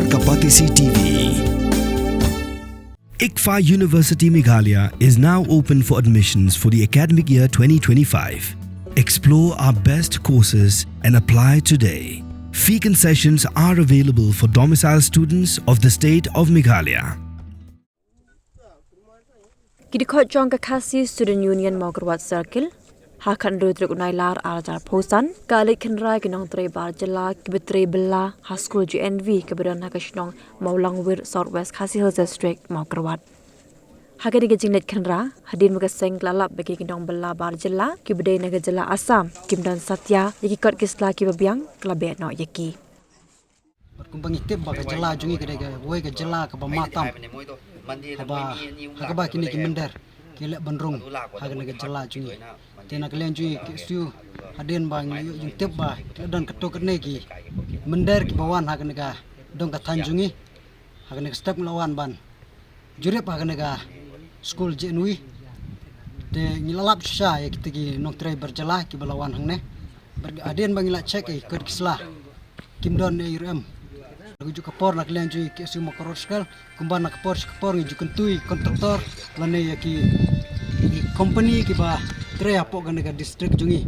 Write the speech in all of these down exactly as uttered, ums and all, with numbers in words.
Kapatisi T V. ICFAI University Meghalaya is now open for admissions for the academic year twenty twenty-five. Explore our best courses and apply today. Fee concessions are available for domicile students of the state of Meghalaya. Ki dkhot jong ka Khasi Student Union Mawkyrwat Circle, ha ka khathynriew tarik u Nailar arhajar arphew san, ka la leit khynra ïa ki nongtrei bar jylla kiba trei bylla ha skul J N V kaba don ha ka shnong Mawlangwir, South West Khasi Hills District, Mawkyrwat. Ha kane ka jingleit khynra, hadien ba ka seng ka la lap ba ki nongbylla bar jylla kiba dei na ka jylla Assam kim don satia ïa ki kot ki sla kiba biang, ka la beh noh ïa ki. Bad kumba ngi tip ba ka jylla jong ngi ka dei kawei ka jylla kaba matam, haba ha kaba kine ki mynder ki leh ban rung ha kane ka jylla jong ngi. Te na ka liang jong ngi, ki shu hadien ba ngi ïoh jingtip ba ki la don katto katne ki mynder kiba wan ha kane ka dong ka thaiñ jong ngi, ha kane ka step ngi la wan ban jurip ha kane ka skul J N V. Te ngi la lap shisha ïa kita ki nongtrei bar jylla kiba la wan hangne. Bad hadien ba ngi la check ïa ki kot ki sla, kim don ei ruh em. Ka juh ka por na ka liang jong ngi ki KSU Mawkyrwat Circle, kumba na ka por sha ka por ngi ju kyntu ïa ki kontraktor lane ïa ki, ki kompani kiba trei hapoh kane ka district jong ngi,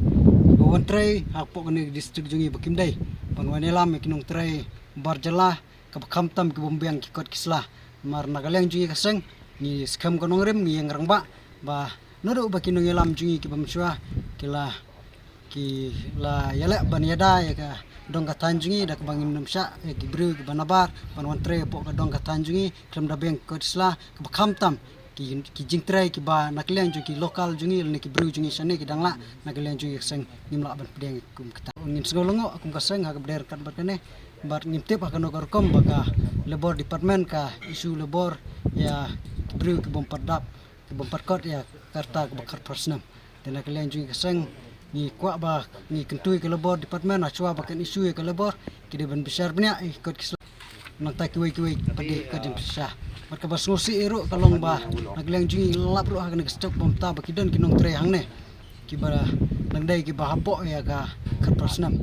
kiba wan trei hapoh kane ka district jong ngi, ba kim dei ban wan ïalam ïa ki nongtrei bar jylla kaba kham tam ki bym biang ki kot ki sla. Namar na ka liang jong ngi ka seng, ngi skhem ka nongrim, ngi ïeng rangbah ba naduh ba ki nongïalam jong ngi kiba mynshuwa ki la, ki la ïaleh ban ïada ïa ka dong ka thaiñ jong ngi, da kaba ngim nym shah ïa ki briew kiba nabar ban wan trei hapoh ka dong ka thaiñ jong ngi, khlem da biang ki kot ki sla, kaba kham tam ki, ki jingtrei kiba na ka liang jong ki local jong ngi lane ki briew jong ngi shane ki dang lah, na ka liang jong ngi ka seng ngim lah ban pdiang kum kata. Ngin sngew lyngngoh kum ka seng ha kaba dei ryngkat bad kane, bad ngim tip ha kano ka rukom ba ka Labour Department ka issue labour ïa ki briew ki bym pat dap, ki bym pat kot ïa ka rta kaba khatphra snem. Te na ka liang jong ngi ka seng ngi kwah ba ngi kyntu ïa ka Labour Department, ha shuwa ba kan issue ïa ka labour, ki dei ban bishar bniah ïa ki kot ki sla. Nangta kiwei kiwei pat de ki kot jingpynshisha. Bad kaba sngewsih ruh ka long ba na ka liang jong ngi la lap ruh ha kane ka step ba mynta ba ki don ki nongtrei hangne kiba dang dei kiba hapoh ïa ka khatphra snem.